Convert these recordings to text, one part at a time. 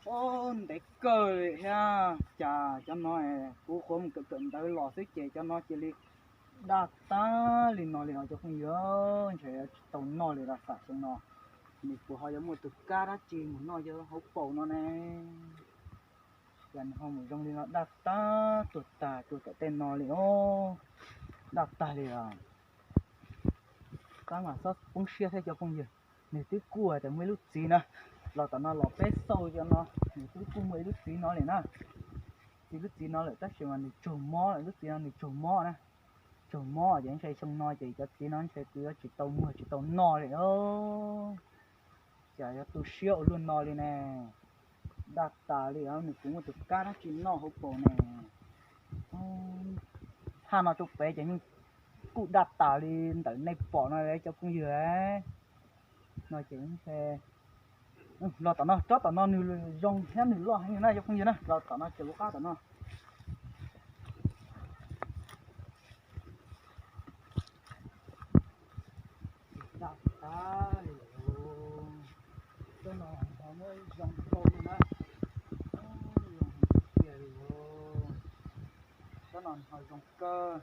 Ob, ntev kawg li thiab. Cas cov no kuv qhuav mus kawm kawm ntawv los xwb ces cov no cia li daj tag li no li os cov phooj ywg. Ntshe yuav tsis tau noj li los xam xyoo no. Nws puas ho yuav muaj tus kab dab tsi mus noj cov hauv paus no ne? Cas nws ho mus zoo li no daj tag tuag tag rau tom tej no li os. Daj tag li os. Tab mas txhob poob siab thiab cov phooj ywg. Nws twb kuj hais tias muaj ib lub txiv na, los tom no los peb xauj cov no, nws twb kuj muaj ib lub txiv no li na. Txiv, lub txiv no lawm tab sis mas nws tsaug mob lawm, lub txiv no nws tsaug mob na. Tsaug mob ces ntshe xyoo no ces cov txiv no ntshe kuv yuav tsis tau muag tsis tau noj li os. Cas yuav tu siab ua luaj no li ne? Daj tas li os, nws puas muaj tus kab dab tsi noj hauv paus ne? Thaj no rau pem ces yeej kuj daj tas li ntawm nej pom no cov phooj ywg. No ces los tom no, tsob tom no nws zoo thiab nws loj heev na cov phooj ywg na, los tom no ces lub qab tom no. Daj tas li os. Tsob no ho muab zoo nkauj li na. Zoo tiag li os. Tsob no ho zoo kawg,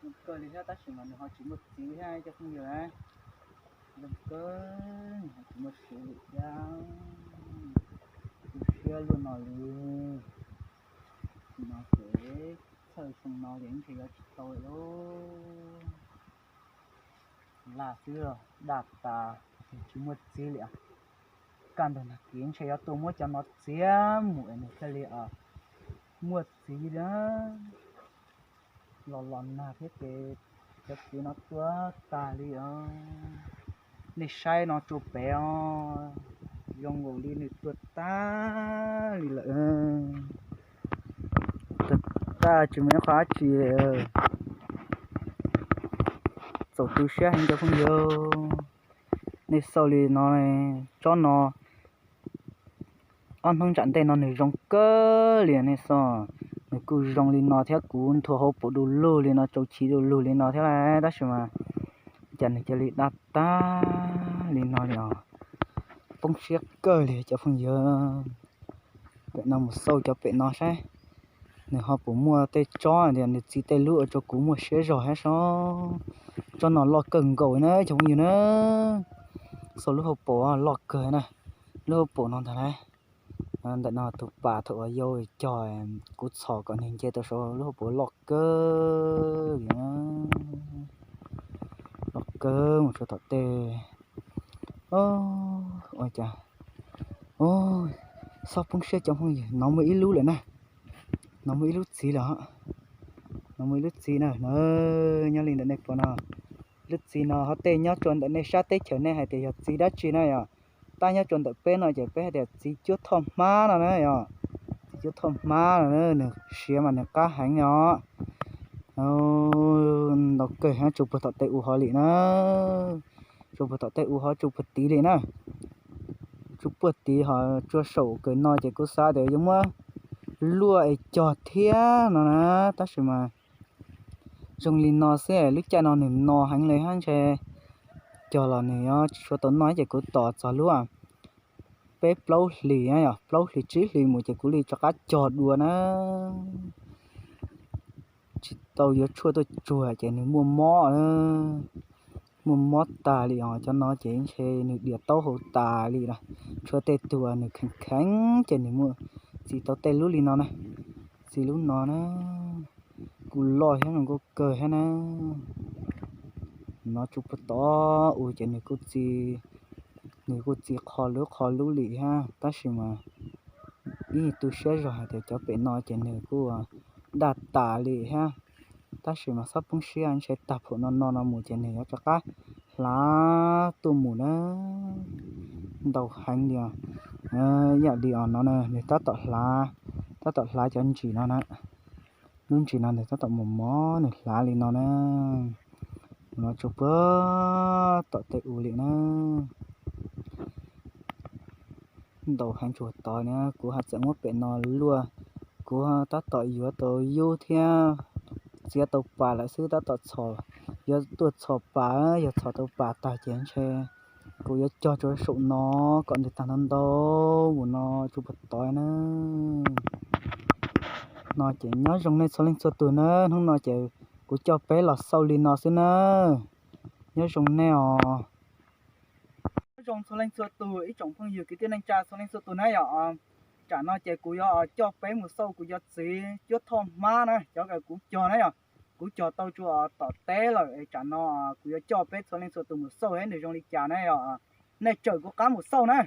zoo kawg li thiab tab sis mas nws ho tsis muaj txiv thiab cov phooj ywg. Zoo kawg, nws ho tsis muaj txiv li thiab. Tu siab luaj no li. No ces txhawj xyoo no ces ntshe yuav tsis tau lawm lauj. Laj xwb, daj tas, nws tsis muaj txiv li. Kaj ntug nag kis ntshe yuav tuaj muab cov no txiav mus es nws thiaj li muaj txiv li. Los los nag thiab ces cov txiv no tuag tag li os. Nej saib no tsuas pem os, zoo nkaus li nws tuag tag li lawm. Tuag tag tsis muaj ib qho dab tsi. Txaus tu siab heev cov phooj ywg. Nej xauj li no, tsob no ob hnub ntsam ntej no nws zoo kawg li nej xauj. Nws kuj zoo li no thiab kuv nthua hauv paus du lug li no, tsau chiv du lug li no thiab lauj, tab sis mas cas nws cia li daj tag li no li os. Poob siab kawg li cov phooj ywg. Pem no mus xauj cov pem no saib, nws ho puas muaj tej tsob tias nws txi tej lub ua rau kuv muaj siab zog thiab sab. Tsob no loj kawg nkaus na cov phooj ywg na. Xauj lub hauv paus loj kawg na. Lub hauv paus no ntag lauj. Ntawm no tus pas thaum uas yau cog kuv txhom kom nws nce tau saud, lub hauv paus loj kawg li na. Loj kawg mus tsuas tom tej. Ua cas, txhob poob siab cov phooj ywg, no muaj ib lub lawm na. No muaj ib lub txiv lawm. No muaj ib lub txiv na, nyob li ntawm nej pom no. Lub txiv no ho tej nyob rau ntawm nej sab teb chaws nej hais tias yog txiv dab tsi na yom. Tab nyob rau ntawm peb no ces peb hais tias txiv cuab thoj hmab no na yom. Txiv cuab thoj hmab no nws siav mas nws qab heev os. Ntau kawg tsuas puag tom tej u hov li na. Tsuas puag tom tej u hov tsuas puag tid li na. Tsuas puag tid ho tsuas saum kawg no ces kuv xav tias yuav muab luaj es cog thiab no na, tab sis mas zoo li no xwb, lub caij no nws no heev li hab ntshe cog los nws yuav tsis tshua tau noj ces kuv tos txog lub peb plaub hlis, plaub hlis tsib hlis mus ces kuv li rov qab cog dua na. Tsis tau yuav tshuaj tuaj tsuag ces nws muaj mob, muaj mob tas li os. Cov no ces ntshe nws dias taub hau tas li lawm. Tshuav tej tug nws kheev kheev ces nws muaj txi tau tej lub li no na. Txi lub no na, kuj loj thiab zoo nkauj kawg thiab na. No tsuas puag tod u ces nws kuj txi, nws kuj txi qho lub qho lub li thiab, tab sis mas ib tu siab zog hais tias cov pem no ces nws kuj daj tas li thiab. Tab sis mas txhob poob siab, ntshe tag phaum no no no mus ces nws yuav rov qab hlav tuaj mus na. Ntau heev li os. Ib yam li os no na, nws tab tom hlav, tab tom hlav cov ntsis no na. Lub ntsis no nws tab tom mos mos nws hlav li no na. No tsuas puag tom tej u li na. Ntau heev tsuas tod na, kuv haj tseem muab pem no luaj. Kuv tab tom yuav tau yub thiab txiav tau pas lawm xwb, tab tom txhom, yuav tuaj txhom pas, yog txhom tau pas tag ces ntshe kuv yuav cog rau saum no kom nws tag ntau ntau mus no. Puag tod na. No ces nyob zoo nej txhua leej txhua tus na, hnub no ces kuv coj peb los xauj li no xwb na. Nyob zoo nej os. Nyob zoo txhua leej txhua tus, ib tsoom phooj ywg kwv tij neej tsa txhua leej txhua tus na yom. Tsam no ces kuv yuav coj peb mus xauj kuv cov txiv cuab thoj hmab na, cov uas kuv cog na yom. Kuv cog tau tsuas tom teb lawm es tsam no kuv yuav coj peb txhua leej txhua tus mus xauj saib nws zoo li cas na yom. Nej tseem kuv qab mus xauj na.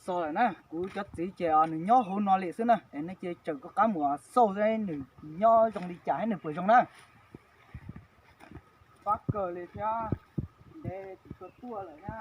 Xauj lawm na, kuv cov txiv ces nws nyob hauv no li xwb na, es nej cia tseem kuv qab mus xauj saib nws nyob zoo li cas thiab nws puas zoo na. Pab kawg li thiab, ntev tsis tshua tuaj lawm na.